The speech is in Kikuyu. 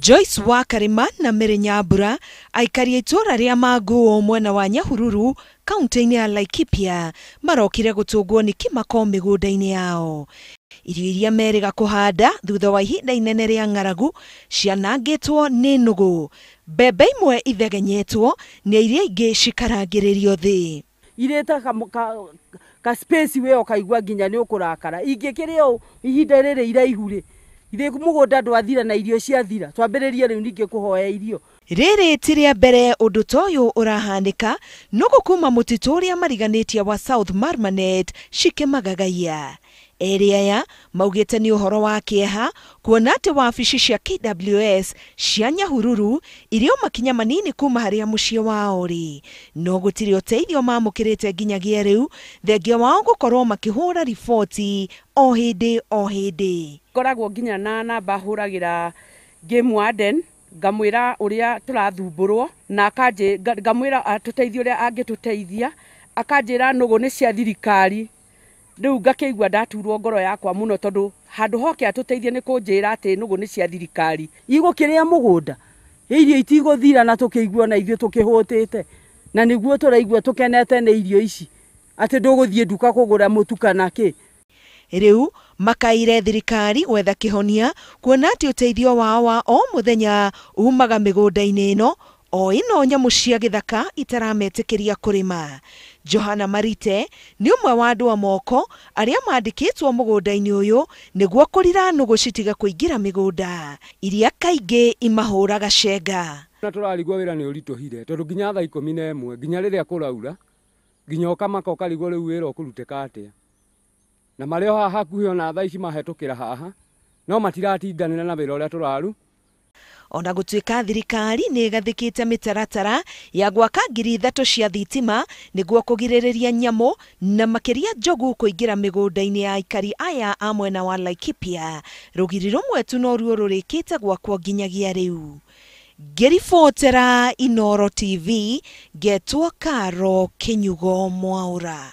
Joyce wa Karima na Mary Nyambura aikari a itũũra rĩa Manguũ mwena wa Nyahururu kaunti-inĩ ya Laikipia marokire gũtũngwo nĩ kĩmako mĩgũnda-inĩ yao. Irio iria merĩga kũhanda thutha wa ihinda inene rĩa ng'aragu cianangĩtwo nĩ nũgũ. Mbembe imwe ithegenyetwo na iria ingĩ cikarangĩrĩrio thĩ. Irĩte ka space we ũkaigua nginya nĩ ũkũrakara. Ingĩkĩrĩ o ihinda rĩrĩ iraihu rĩ, ithe mũgũnda ndwathira na irio ciathira, twambĩrĩrie rĩu ningĩ kũhoya irio. Rĩrĩ ti rĩa mbere ũndũ ta ũyũ ũrahanĩka, nũgũ kuma mũtitũ ũrĩa mariganĩtie wa South Marmanet cikĩmagagaia. Erĩ aya maugĩte nĩ ũhoro wa kĩeha kuona atĩ wabici cia KWS cia Nyahururu irĩ o makinya manini kuma harĩa mũciĩ wao ũrĩ, no gũtirĩ ũteithio mamũkĩrĩte nginyagia rĩu, thengia wao gũkorwo makĩhũra riboti o hĩndĩ o hĩndĩ. Ngoragwo nginya na namba hũragĩra game warden, ngamwĩra ũrĩa tũrathumbũrwo na ngamwĩra atũteithie ũrĩa angĩtũteithia, akanjĩra nũgũ nĩ cia thirikari. Rĩu ngakĩigua ndaturwo ngoro yakwa mũno tondũ handũ hoke atũteithie nĩ kũnjĩra atĩ nũgũ nĩ cia thirikari. Igũkĩrĩa mũgũnda, irio itigũthira na tũkĩigua na ithuĩ tũkĩhũtĩte, na nĩguo tũraigua tũkenete nĩ irio ici, atĩ ndũgũthiĩ nduka kũgũra mũtu kana kĩ. Rĩu makaire thirikari gwetha kĩhonia kuona atĩ ũteithio wao wa o mũthenya umaga mĩgũnda-inĩ ĩno o ĩno nyamũ cia gĩthaka itarametĩkĩria kũrĩma. Johana Marite nĩ ũmwe wa andũ a moko arĩa mandĩkĩtwo mũgũnda-inĩ ũyũ nĩguo kũrira nũgũ citige kũingĩra mĩgũnda iria kaingĩ imahũraga cenga. Na tũrarigwo wĩra nĩ ũritũhire tondũ nginya thaa 11 nginya rĩrĩa kũraura nginya ũkamaka ũkarigwo rĩu wĩra ũkũrutĩka atĩa. Na marĩ o haha hakuhĩ ona thaa ici mahetũkĩra haha no matiratindanĩra na wĩra ũrĩa tũraru. Ona gũtuĩka thirikari nĩ ĩgathĩkĩte mĩtaratara ya gwaka 3,000 cia thitima nĩguo kũgirĩrĩria nyamũ na makĩria njogu kũingĩra mĩgũnda-inĩ ya aikari aya a mwena wa Laikipia, rũgiri rũmwe tu noruo rũrĩkĩte gwakwo nginyagia rĩu. Ngĩribotera Inooro TV, ngetwo Karo Kĩnyugo Mwaũra.